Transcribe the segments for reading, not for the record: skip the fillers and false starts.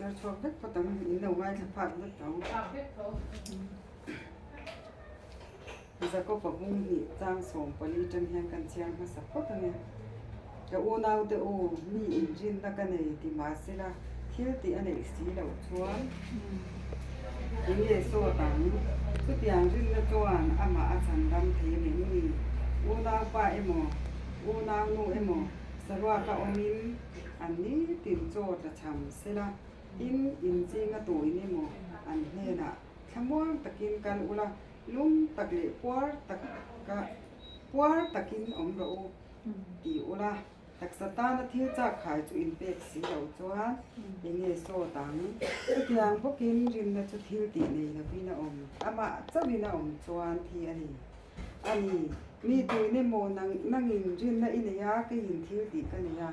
Chhiar chhuak vek phawt ang, in lo ngaithla phak vek tho. Phak vek tho. Jakob-a bung hnih chang 14 tang hian kan chhiar hmasa phawt ang e. Ka unaute u, mi inrinna ka nei ti mahsela thil tih a neih si loh chuan enge sawt ang? Chutiang rinna chuan amah a chhandam thei a ngem ni? Unaupa emaw, unaunu emaw saruaka awmin an nitin chaw tla cham sela, tin inching a tuin emaw an hnenah thlamuang takin kal ula, lum tak leh puar taka puar takin awm rawh u ti ula, taksa tana thil chak khai chu inpek si loh chuan eng nge sawt ang? Chutiang bawkin rinna chu thil tih nei lovin a awm, amah chauhin a awm chuan thi a ni. A ni, mi tuin emaw nang nangin rinna i nei a, keiin thil tih ka nei a.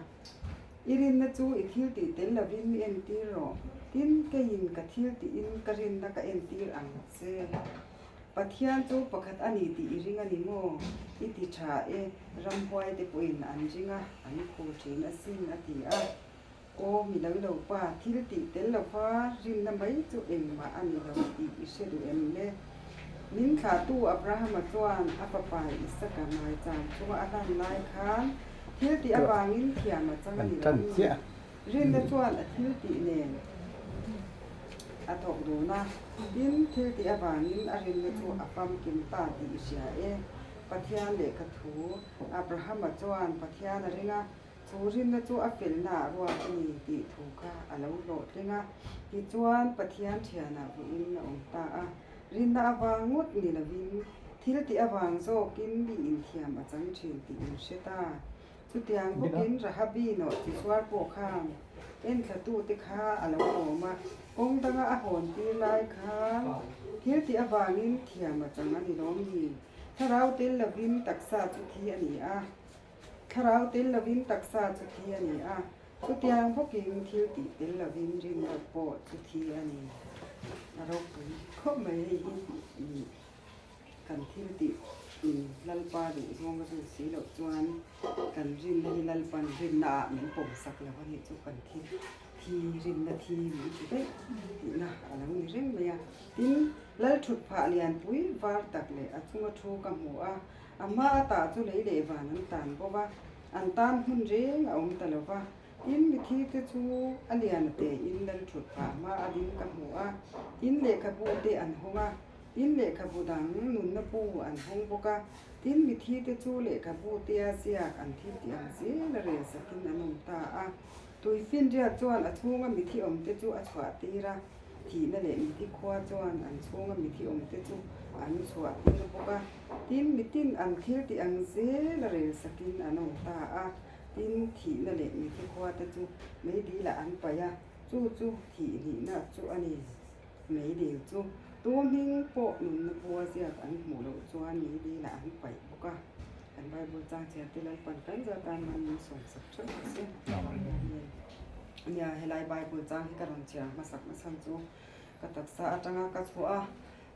I rinna chu i thil tih tel lovin mi entir rawh. Tin, keiin ka thil tihin ka rinna ka entir ang che. Pathian chu pakhat a ni tih i ring a ni maw? I ti tha e, ramhuai te pawhin an ring a, an khur thin asin, a ti a. Aw, mi lo lo pa, thil tih tel lova rinna mai chu engmah a ni lo tih i hre duh em le? Min thlahtu Abrahama chuan a fapa Isaka ngaichang chunga a hlan lai khan thil tih avangin thiam a chang a ni lo ni. Rinna chuan a thil tih nen a thawk dun a, tin, thil tih avangin a rinna chu a famkim ta tih i hria e. Pathian lehkha thu Abrahama chuan Pathian a ring a, chu rinna chu a felnaah ruat a ni tih thu kha a lo hlawhtling a. Tichuan, Pathian thianah vuiin a awm ta a. Rinna avang ngawt ni lovin, thil tih avang zawkin mi inthiam a chang thin tih in hre ta. Chutiang bawkin Rahabi nawh chi sual pawh khan enthlatute kha a lo awm a, kawng danga a hawn tir lai khan thil tih avangin thiam a chang a ni lawm ni? Thlarau tel lovin taksa chu thi a ni a, thlarau tel lovin taksa chu thi a ni a, chutiang bawkin thil tih tel lovin rinna pawh chu thi a ni. A ropui khawp mai hei hi. Kan thil tih in Lalpa duh zawng a zui si loh chuan kan rinna hi Lalpan rinna ah min pawm sak lo a nih chu kan thil thi rinna thi min ti daih tihna a lo ni reng mai a. Tin, Lal thut phah lianpui var tak leh a chunga thu ka hmu a, a hma a tah chu lei leh van an tan bawk a, an tan hmun reng a awm ta lo va. Tin, mithi te chu a lian a te in Lal thut phah hma a ding ka hmu a, tin lehkhabu te an hawng a. Tin, lehkhabu dang nunna pu an hawng bawk a, tin, mithi te chu lehkhabu tea ziak an thil tih ang zel a rel sakin an awm ta a. Tuifinriat chuan a chhunga mithi awm te chu a chhuah tir a, thihna leh mithi khua chuan an chhunga mithi awm te chu an chhuah tir bawk a. Tin, mitin an thil tih ang zel a rel sakin an awm ta a, tin, thihna leh mithi khua te chu meidilah an paih a, chu chu thihhnihna chu a ni. Meidil chu tu hming pawh nunna bua ziak an hmuh loh chuan meidilah an paih bawk a. Kan Bible chang chhiar te Lalpan kan za tan man min sawmsak theuh ta se. Amen. Nia, helai Bible chang hi ka rawn chhiar hmasak nachhan chu ka taksa atanga ka chhuah a,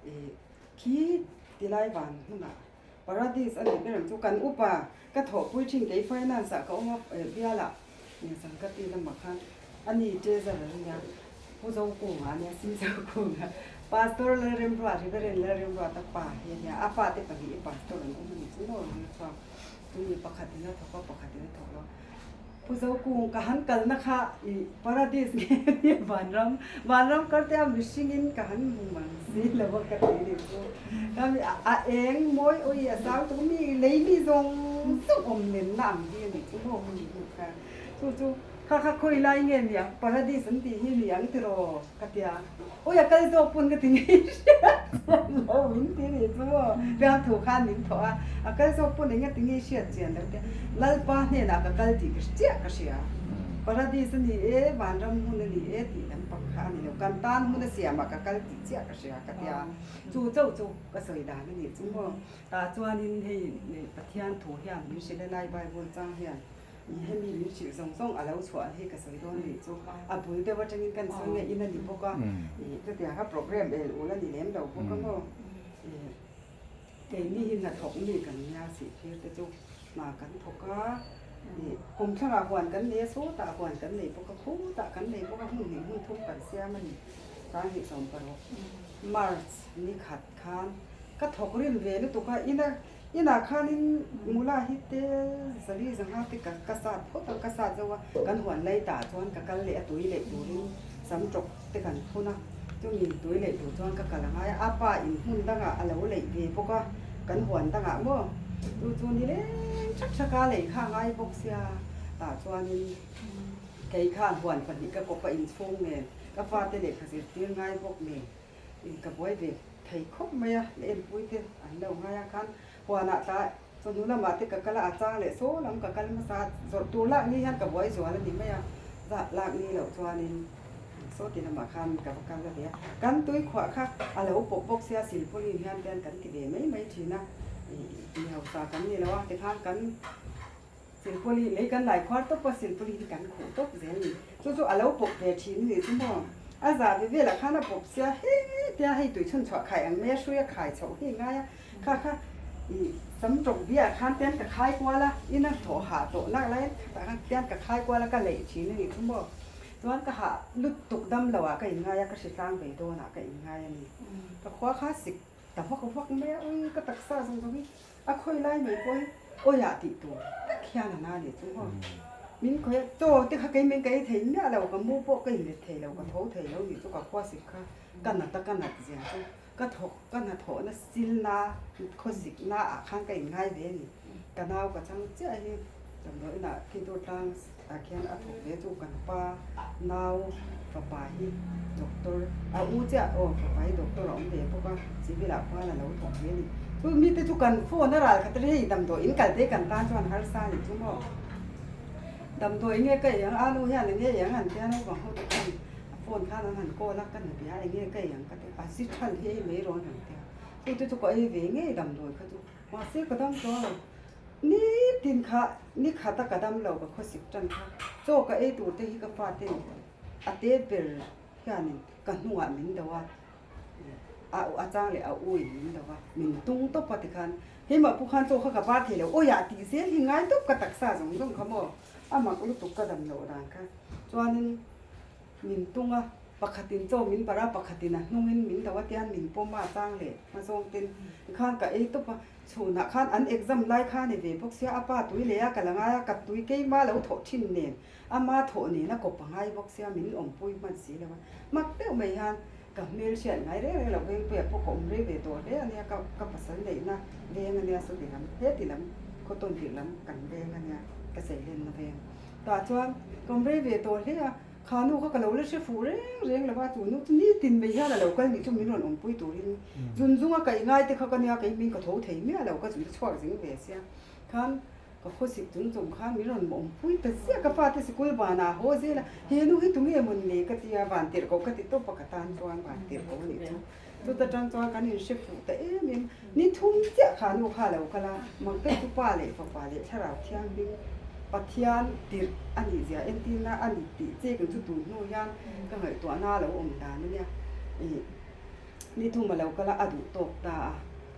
ih khi tilai van hmunah Paradis a nih ber ang chu kan upa ka thawhpui thin kei finance ah ka awm a bialah Sangkati lamah khan a ni treasurer a nia Pu Zokunga a nia Si Zokunga Pastor Lalremruat Reverend Lalremruata pa hi a nia a fate pahnih hi pastor an awm a ni chu maw rawn chhuak chumi pakhatin a thawk a pakhatin a thawk lo. Pu Zokung ka han kalna kha i Paradis nge nia Vanram Vanram kar te a mihringin ka han hmu mang si lo a ka ti nih chu ka mi a eng mawi awi a sang tuk mi lei mi zawng zawng awm lenna ang hi a nih chu maw hmun hmuh kha chu chu kha kha khawi lai nge niang Paradis an tih hi niang tiraw ka tia awi a kal zawk pawn ka ti ngei hriat chian lo min ti nih chu maw fiamthu khan min thawh a a kal zawk pawn eng ati ngei hriat chian lo te Lalpa hnenah ka kal tih ka chiah ka hria Paradis a ni e vanram hmun a ni e tih lam pak kha a ni lo kan tan hmun a siamah ka kal tih chiah ka hria ka tia chu chauh chu ka sawi dan a nih chu maw tah chuanin hei Pathian thu hian min hrilh a lai Bible chang hian Hemi min hrilh zawng zawng a lo chhuah hi ka sawi dawn nih chu a bul deuh atangin kan sawi nge in a ni bawk a, chutiang kha program el ul a ni lem lo bawk a maw. Keini hi hnathawk mi kan nia sihphir te chu hna kan thawk a, Ih kumthlangah huan kan nei a, sawtah huan kan nei bawk a, khutah kan nei bawk a, hmun hnih hmun thum kan siam a ni. 2016 March ni khat khan ka thawk rim ve lutuk a, ina inah khanin mula hi te zali zanga te ka ka sat phawt a, ka sat zo a, kan huan lai tah chuan ka kal leh a tui leh turin sam tawk te kan phun a, chumi tui leh tur chuan ka kal a ngai a, a pa in hmun dangah a lo leih ve bawk a, kan huan dangah maw chu chu ni leng thak thak a leih kha a ngai bawk sia tah chuanin kei khan huan pahnih ka kawp a inchhung nen ka fate lehkha zirtir ngai bawk nen in ka buai ve thei khawp mai a, la enpui te an lo ngai a khan huanah tla chawhnu lamah te ka kal a, a chang leh saw lam ka kal hmasa a, zawrh tur lak ni hian ka buai zual a ni mai a, zah lak ni loh chuanin saw ti lamah khan ka va kal a ve a, kan tui khuah kha a lo pawp bawk sia silpauline hian te kan ti ve mai mai thin a, ih hausa kan ni lo a tikhan kan. Silpawli lei kan lai khuar tawp a, silpawli hi kan khuh tawp zel ni. Chu chu a lo pawp ve thin a nih chu maw? A zah ve velah khan a pawp sia hetia hei tui chhun chhuah khai ang mai a, hrui a khai chhoh hi ngai a. Kha kha ih sam tawk biah khan tian ka khai kual a, ina thawh hah tawh nak lai khatah khan tian ka khai kual a, ka leih thin a nih chu maw? Chuan ka hah lutuk dam loh ah ka inngai a, ka hritlang ve dawn ah ka inngai a ni. Ka khua kha sik ta vak vak mai a, ui ka taksa zawng zawng hi A khawi lai mai pawh hi awiah tih tur tak hian a na nih chu maw. Min khawi a, chaw te kha kei min ka ei thei miah lo, ka mu pawh ka inlet thei lo, ka tho thei lo nih chu ka khua sik kha ka nat a ka nat zia chu ka thawk ka hnathawhna silna khawsik na ah khan ka inngai ve a ni. Ka nau ka chang chiah hi damdawi inah khi tur tlang ah khian a thawk ve chu kan pa nau fapa hi doctor a u chiah aw fapa hi doctor a awm ve bawk a civil ah khuan a lo thawk ve a ni chu mite chu kan phone a ral khat a hei damdawi in kal te kan tan chuan harsa a ni chu maw damdawi nge ka ei ang alu hian enge ei ang an tia naupang ho te khan a phone khan an han call a ka hnabi a enge ka ei ang ka ti a si than hi ei mai rawn han tia chu te chu ka ei ve ngei damdawi kha chu mahse ka dam tawh lo. Ni tin kha ni khat a ka dam lo ka khawsik tan kha chaw ka ei tur te hi ka fate a te ber hianin ka hnungah min do a, a a chang leh a u in min do a, min tung tawp a tikhan keimah pawh khan chaw kha ka bar thei lo awiah tih zel hi ngai tawp ka taksa zawng zawng kha maw a mak lutuk ka dam loh dan kha chuanin min tung a, pakhatin chaw min barh a pakhatin a hnungin min do a tian min pawm a a chang leh hmazawng ten tikhan ka ei tawp a. Chhunah khan an exam lai kha ni ve bawk sia, a pa tui leh a ka la ngai a, ka tui keima lo thawh thin nen ama thawh nen a kawp a ngai bawk sia, min awmpui hman si lo a. Mak deuh mai hian ka hmel hriat ngai reng reng lo, Vengpuia pawh ka awm rei ve tawh hle a nia, ka ka pasal neihna veng a nia, sawti lam heti lam khawtawn tirh lam kan veng a nia, ka seilenna veng. Tah chuan ka awm rei ve tawh hle a. Kha nu kha ka lo la hre fuh reng reng lo va, chu nu chu nitin mai hian a lo kal nih chu min rawn awmpui turin zun zunga kaih ngai te kha ka nia, kei min ka tho thei miah lo, ka zun te chhuak zing ve sia khan ka khawsik chung chung khan min rawn awmpui ta ziah, ka fate sikul vanah a haw zel a, he nu hi tunge maw ni ka tia van tirh ko ka ti tawp a, ka tan chuan van tirh ko a nih chu, chuta tang chuan kan inhre fuh ta em em, ni thum chiah kha nu kha a lo kal a, Mangte chu pa leh fapa leh thlarau thianghlim Pathian tirh a nih zia entirna a ni tih chek ang chu tun hnu hian ka ngaihtuahna a lo awm dan a nia. Ih ni thum a lo kal a, a duh tawk ta a.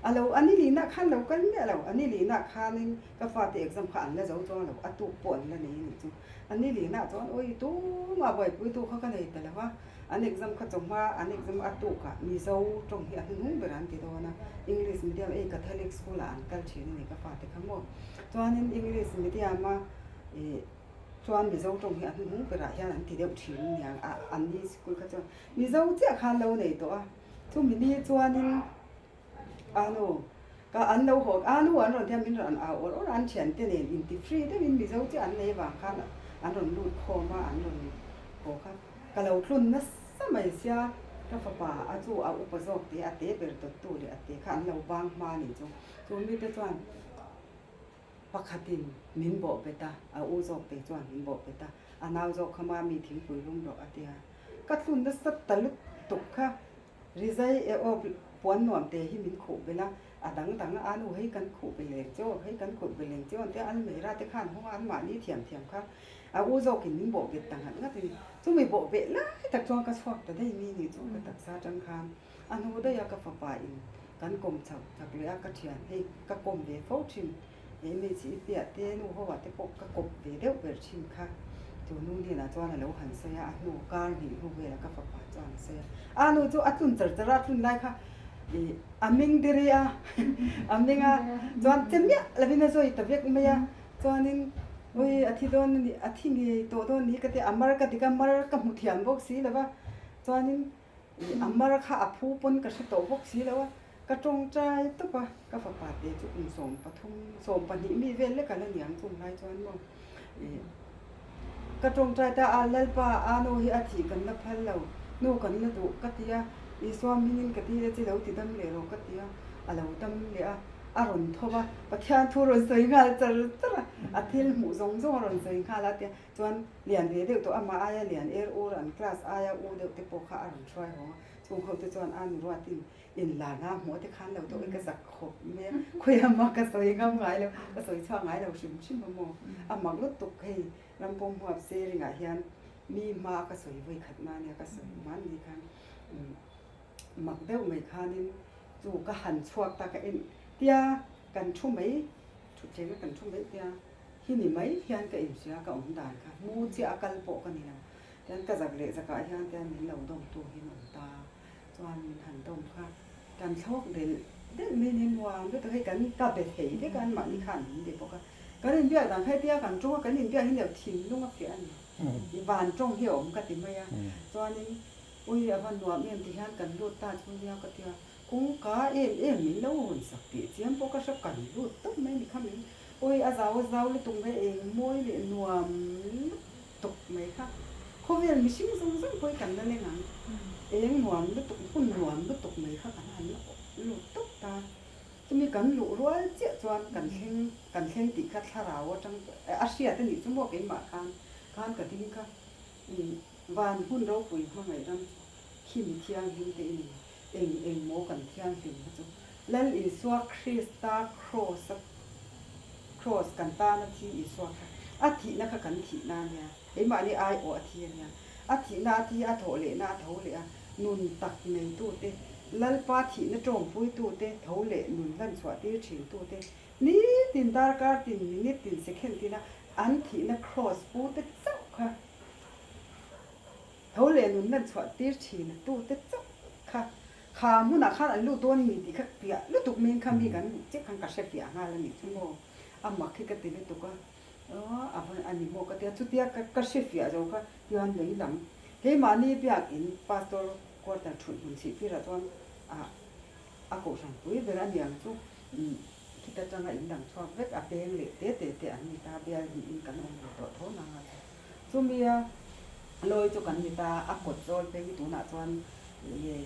A lo a ni lihna khan lo kal miah lo, a ni lihna khanin ka fate exam kha an la zo chuang lo, a tuk pawh an la nei a nih chu. A ni lihna chuan awi tumah buaipuitu kha ka nei ta lo a. An exam kha chawhma an exam a tukah Mizo tawng hi a hnuhnung ber an ti dawn a, English medium ei Catholic school ah an kal thin a ni ka fate kha maw. Chuanin English medium a ih chuan Mizo tawng hi a hnuhnung berah hian an ti deuh thin a niang a an ni school kha chuan Mizo chiah khan lo nei tawh a, chumi ni chuanin a nu ka an lo haw a nu an rawn ti a min rawn an au awr awr a an thiante nen inti free deuhin Mizo chiah an nei avang khan an rawn lut khawm a an rawn haw kha. Ka lo tlun nasa mai sia, ka fapa a chu a upa zawk te a te ber dawttu leh a te kha an lo bang hma ni chu. Chu mite chuan pakhatin min bawh bet a, a u zawk te chuan min bawh bet a, a nau zawk kha mami thingpui lum rawh a ti a. Ka tlun nasa ta lutuk kha rizai e aw puan nuam te hi min khuh belh a, a dang dang a nu hei kan khuh belh leng che aw, hei kan khuh belh leng che aw an tia, almeira te khan hawng a anmahni thiam thiam kha A u zawkin min bawh bet ta ngat ngat a ni. Chumi bawh beh lai tak chuan ka chhuak ta daih mi nih chu ka taksa atang khan a hnu daih a ka fapa in kan kawm chhoh chak leh a ka thian hei ka kawm ve fo thin. He hmeichhe piah te nu ho ah te pawh ka kawp ve deuh ber thin kha. Chu nu hnenah chuan a lo han sawi a, a hnu kar hnih hnu velah ka fapa chuan a sawi a. A nu chu a tlun char char a, a tlun lai kha ih a ming diri a, a ming a, chuan che miah lovin a zawi ta vek mai a. Chuanin ui a thi dawn a ni, a thi ngei tawh dawn ni ka ti a, a mar ka dik a, mar ka hmu thiam bawk si lo va. Chuanin ih a mar kha a phu pawn ka hre tawh bawk si lo a, ka tawngtai tawp a, ka fapa te chu kum 13, 12 mi vel lek a la niang chung lai chuan maw ih ka tawngtai ta a, Lalpa a nu hi a thih kan la phal lo, nu kan la duh ka ti a, Isua hmingin ka ti a chi lo ti dam leh rawh ka ti a, a lo dam leh a. A rawn tho va, Pathian thu rawn sawi nghal char char a, a thil hmuh zawng zawng a rawn sawi nghal a tia chuan lian ve deuh tawh amah aia lian er ur an class aia u deuh te pawh kha a rawn hruai hawng a, chung ho te chuan a nu ruatin inlarna a hmuh te khan lo tawh i ka zak khawp mai a, khawiah ka sawi ngam ngai lo, ka sawi chhuak ngai lo hrim hrim a maw, a mak lutuk hei rampawm huap sharing ah hian mi hma ka sawi vawi khat na nia ka sawi hmanni khan mak deuh mai khanin chu ka han chhuak ta ka en tia kan thu mai thutthleng a kan thu mai tia hi ni mai hian ka inhria ka awm dan kha mu chiah a kal pawh ka ni lo tian ka zak leh zakah hian tian min lo dawm tu hi an awm ta chuan min han dawm kha kan thlawk delh delh mai ni nuam lutuk hei kan ka be thei vek a anmahni khan min be bawk a kan inbiak dan kha hetia kan tawng a kan inbiak hi leh thinlung a fiah a ni i van tawng hi a awm ka ti mai a chuanin Ui a va nuam em ti hian kan lut ta chu nia ka tia, kawngka em em min lo hawn sak tih chiam pawh ka hre kan lut tawp mai ni kha min ui a zau a zau lutuk mai eng mawi leh nuam lutuk mai kha khawvel mihring zawng zawng pawh hi kan la leng ang eng nuam lutuk hun nuam lutuk mai kha kan han lut tawp ta chumi kan luh rual chiah chuan kan thleng kan thleng tih kha thlarau atang a hriat a nih chu maw keimah khan khan ka ding kha. Van hun ropui hmangaih ram chu khi mi thianghlim te i ni. Eng eng maw kan thianghlimna chu Lal Isua Krista Kraws a Kraws kan tana thi Isua kha a thihna kha kan thihna a nia. Keimahni aiawh a thi a nia. A thihna a thi a thawh lehna a tho leh a nun tak neitute Lalpa thihna tawngpuitute tho leh nun hlanchhuah tir thintute nitin darkar tin minute tin second tina an thihna Kraws pute chauh kha Tho leh nun lan chhuah tir thin a tute chauh kha kha hmunah khan an lut dawn mi tih kha piah lutuk min kha mi kan luh chiah khan ka hre fiah nghal a nih chu maw a mak hi ka ti lutuk a aw a va a ni maw ka tia chutia ka ka hre fiah zo kha tichuan lei lam keimahni biakin pastor quarter thut hmun chhih tirah chuan ah a kohhran pui ber a ni ang chu khita tanga in dang chhuak vek a peng leh te te te an ni ta bial hnihin kan awm ve tawh tho nanga chu. Chumia lawi chu kan ni ta, a kawt zawl phei hi tunah chuan nge